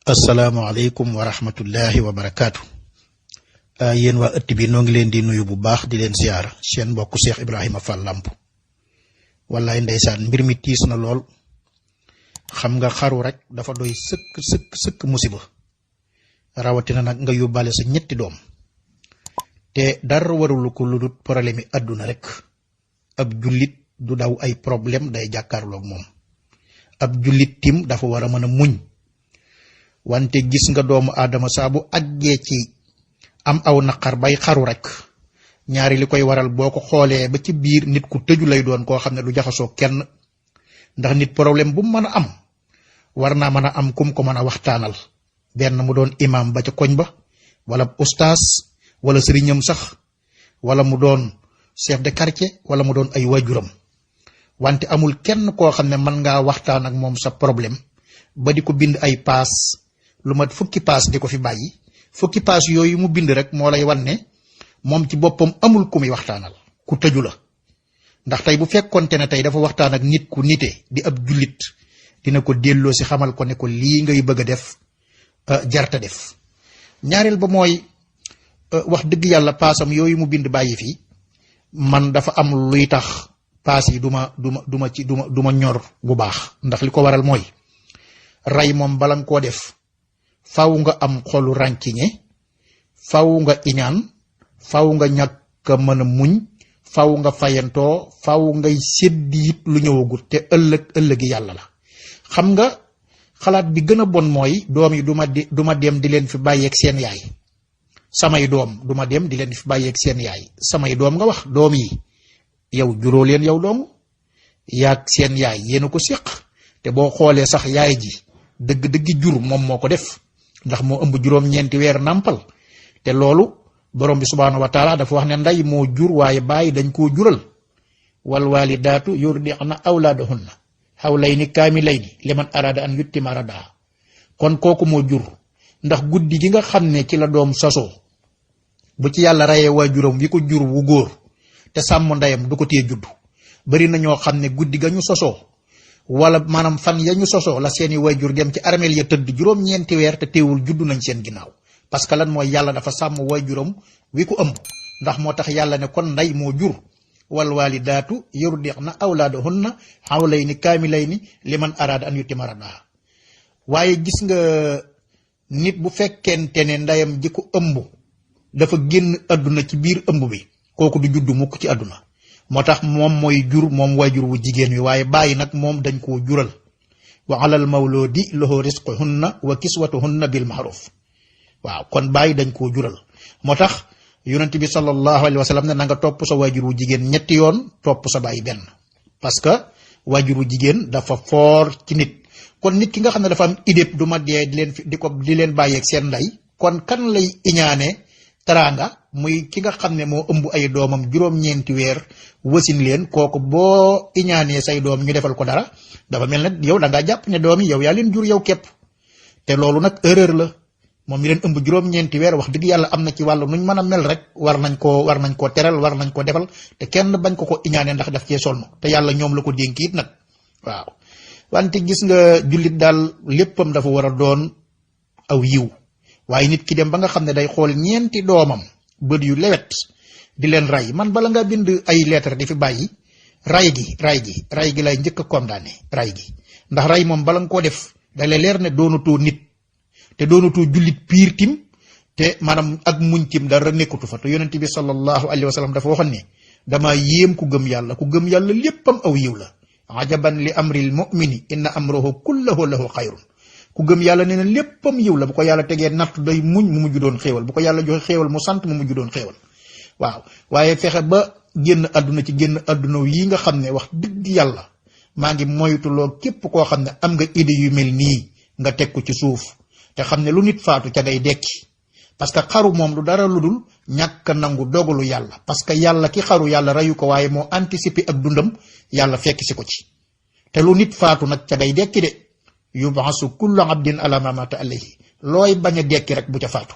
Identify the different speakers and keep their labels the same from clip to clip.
Speaker 1: asalaamaaleykum wa rahmatullahi wa barakaatu. Yéen waa ëtt bi noo ngi leen di nuyu bu baax di leen ziyaara seen mbokk Cheikh Ibrahima Fall Lamp. wallaay ndeysaan mbir mi tiis na lool. xam nga xaru rek dafa doy sëkk musiba. rawatina nag nga yóbbaale sa ñetti doom. te dara warulu ko lu dul problème yi àdduna rek. ab jullit du daw ay problème day jàkkaarloog moom. ab jullit tim dafa war a mën a muñ. wante gis nga doomu aadama saa bu àggee ci am aw naqar bay xaru rek ñaari li koy waral boo ko xoolee ba ci biir nit ku tëju lay doon koo xam ne du jaxasoo kenn. ndax nit problème bu mu mën a am war naa mën a am kum ko mën a waxtaanal benn mu doon imam ba ca koñ ba wala ustaas wala sëriñam sax wala mu doon chef de quartier wala mu doon ay waajuram. wante amul kenn koo xam ne mën ngaa waxtaan ak moom sa problème ba di ko bind ay paas lu mat fukki paas di ko fi bàyyi fukki paas yooyu mu bind rek moo lay wan ne moom ci boppam amul ku muy waxtaanal ku tëju la. ndax tey bu fekkonte ne tey dafa waxtaan ak nit ku nite di ab jullit dina ko delloo si xamal ko ne ko lii ngay bëgg a def jarta def. ñaareel ba mooy wax dëgg yàlla paasam yooyu mu bind bàyyi fi man dafa am luy tax paas yi duma ñor bu baax. ndax li ko waral mooy ray moom bala nga koo def faw nga am xolu rànkiñe faw nga iñaan faw nga ñàkk a mën a muñ faw nga fayantoo faw ngay séddi it lu ñëwagut te ëllëgi yàlla la. xam nga xalaat bi gën a bon mooy doom yi duma dem di leen fi bàyyeeg seen yaay. samay doom duma dem di leen fi bàyyeeg seen yaay samay doom nga wax doom yi yow juróo leen yow dong yaag seen yaay yéen a ko séq te boo xoolee sax yaay ji dëgg-dëggi jur moom moo ko def ndax moo ëmb juróom-ñeenti weer nàmpal te loolu borom bi subhaanahu wa taala dafa wax ne ndey moo jur waaye bàyyi dañ koo jural wal walidaatu yurdi'na awlaadahunna hawlayni kaamilayni liman arada an yuttima radaa. kon kooku moo jur ndax guddi gi nga xam ne ci la doom sosoo bu ci yàlla rayee waajuram wi ko jur wu góor te sàmm ndeyam du ko tee juddu. bari na ñoo xam ne guddi ga ñu sosoo wala maanaam fan ya ñu sosoo la seeni waajur dem ci armeel ya tëdd juróom-ñeenti weer te teewul juddu nañ seen ginnaaw. parce que lan mooy yàlla dafa sàmm waajuram wi ko ëmb ndax moo tax yàlla ne kon ndey moo jur wal walidaatu yurdi'na awlaadahunna hawlayni kaamilayni liman araada an yutimma radaa. waaye gis nga nit bu fekkente ne ndeyam ji ko ëmb dafa génn àdduna ci biir ëmb bi kooku du juddu mukk ci àdduna. moo tax moom mooy jur moom waajur wu jigéen wi waaye bàyyi nag moom dañ koo jural. wa alal mawludi lahu risquhunna wa kiswatuhunna bil ma'ruf. waaw kon bàyyi dañ koo jural. moo tax yonent bi sallallahu alayhi wa sallam ne na nga topp sa waajur wu jigéen ñetti yoon topp sa bàyyi benn. parce que waajur wu jigéen dafa foor ci nit. kon nit ki nga xam ne dafa am idée du ma dee di leen bàyyeeg seen ndey kon kan lay iñaane teraanga muy ki nga xam ne moo ëmb ay doomam juróom-ñeenti weer wasin leen kooku boo iñaanee say doom ñu defal ko dara dafa mel ne yow da ngaa jàpp ne doom yi yow yaa leen jur yow képp. te loolu nag erreur la. moom mi leen ëmb juróom-ñeenti weer wax dëgg yàlla am na ci wàllu nuñ mën a mel rek war nañ koo teral war nañ ko defal te kenn bañ ko iñaane ndax daf cee sonn te yàlla ñoom la ko dénk it nag. waaw wante gis nga jullit daal léppam dafa war a doon aw yiw waaye nit ki dem ba nga xam ne day xool ñeenti doomam bët yu lewet di leen ray. man bala nga bind ay lettre di fi bàyyi ray gi lay njëkk a condamné ray gi. ndax ray moom bala nga koo def da lay leer ne doonatoo nit te doonatoo jullit piir tim te maanaam ak muñ tim dara nekkatu fa. te yonent bi sallallahu alayhi wa sallam dafa waxoon ne dama yéem ku gëm yàlla léppam aw yiw la. ajaban li amril mu'mini inna amrahu kullahu lahu xayrun. ku gëm yàlla nee na léppam yiw la. bu ko yàlla tegee natt day muñ mu mujj doon xéewal bu ko yàlla joxe xéewal mu sant mu mujj doon xéewal. waaw waaye fexe ba génn àdduna ci génn àdduna yi nga xam ne wax dëgg yàlla maa ngi moytuloo képp koo xam ne am nga idée yu mel nii nga teg ko ci suuf te xam ne lu nit faatu ca day dekki. parce que xaru moom lu dara lu dul ñàkk nangu dogalu yàlla. parce que yàlla ki xaru yàlla reyu ko waaye moo anticiper ak dundam yàlla fekk si ko ci. te lu nit faatu nag ca day dekki de. yub'asu kullu abdin ala ma mata alayhi. looy bañ a dekki rek bu ca faatu.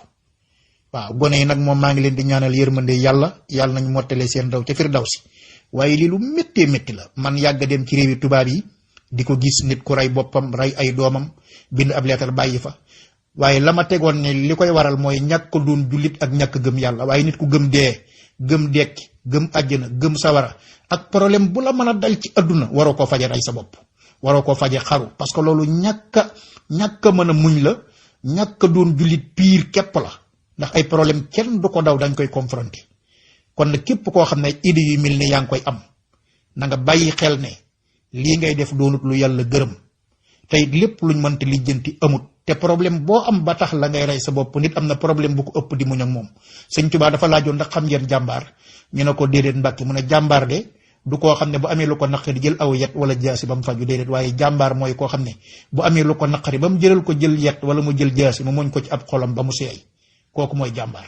Speaker 1: waaw gone yi nag moom maa ngi leen di ñaanal yërmande yàlla nañ mottale seen ndaw ca firdawsi. waaye lii lu méttee métti la. man yàgg dem ci réewi tubaab yi di ko gis nit ku rey boppam rey ay doomam bind ab leetar bàyyi fa waaye la ma tegoon ne li koy waral mooy ñàkk doon jullit ak ñàkk gëm yàlla. waaye nit ku gëm dee gëm dekki gëm àjjana gëm sawara ak problème bu la mën a dal ci àdduna waroo koo faje rey sa bopp, waroo koo faje xaru, parce que loolu ñàkk a mën a muñ la, ñàkk a doon jullit piir képp la. ndax ay problème kenn du ko daw, dañ koy confronté. kon nag képp koo xam ne idée yu mel ni yaa ngi koy am na nga bàyyi xel ne lii ngay def doonut lu yàlla gërëm, tey lépp luñ mënti lijjanti amut. te problème boo am ba tax la ngay rey sa bopp, nit am na problème bu ko ëpp di muñ ak moom. Sëñ Tuubaa dafa laajoon ndax xam ngeen jàmbaar, ñu ne ko déedéet Mbàkke, mu ne jàmbaar de du koo xam ne bu amee lu ko naqari jël aw yet wala jaasi ba mu faju, déedéet. waaye jàmbaar mooy koo xam ne bu amee lu ko naqari ba mu jëlal ko jël yet wala mu jël jaasi mu muñ ko ci ab xolam ba mu seey, kooku mooy jàmbaar.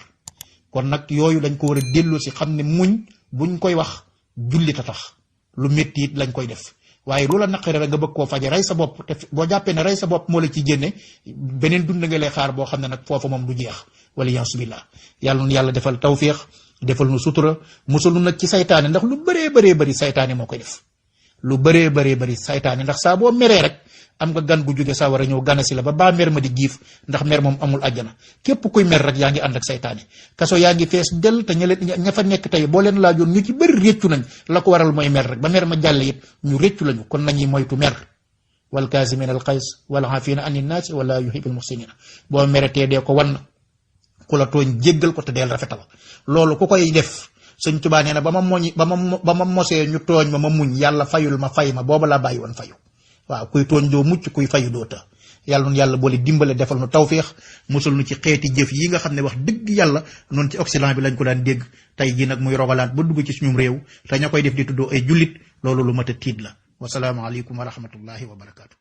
Speaker 1: kon nag yooyu dañ ko war a dellu si xam ne muñ buñ koy wax jullit a tax, lu métti it lañ koy def. waaye lu la naqari rek nga bëgg koo faje rey sa bopp, te boo jàppee ne rey sa bopp moo la ci génne, beneen dund nga lay xaar boo xam ne nag foofa moom du jeex. wala yasubillah. yàlla nu yàlla defal tawfiix, defal nu sutura, musul nu nag ci saytaane, ndax lu bëree bëri saytaane moo koy def. lu bëree bëri saytaane, ndax saa boo meree rek am nga gan gu jóge saa war a ñëw ganasi la ba baa mer ma di giif, ndax mer moom amul àjjana. képp kuy mer rek yaa ngi ànd ak saytaane. kaso yaa ngi fees del, te ña fa nekk tey boo leen laajoon ñu ci bëri réccu nañ la ko waral mooy mer rek, ba mer ma jàll it ñu réccu lañu. kon nañuy moytu mer. wal kaasimin al qays wal aafina ani naasi wala yuhibbul muhsinina. boo meretee dee ko wan, ku la tooñ jéggal ko te deel rafetal. loolu ku koy def, Sëñ Tuubaa nee na ba ma mosee ñu tooñ ma muñ, yàlla fayul ma fay ma, booba laa bàyyi woon fayu. waaw kuy tooñ doo mucc, kuy fayu doo ta. yàlla nun yàlla boole dimbale, defal nu tawféex, musul nu ci xeeti jëf yi nga xam ne wax dëgg yàlla noonu ci Occident bi lañ ko daan dégg, tey ji nag muy rogalaat ba dugg ci suñum réew, te ña koy def di tuddoo ay jullit, loolu lu mat a tiit la. wasalaamu aleykum wa rahmatullahi wa barakaatu.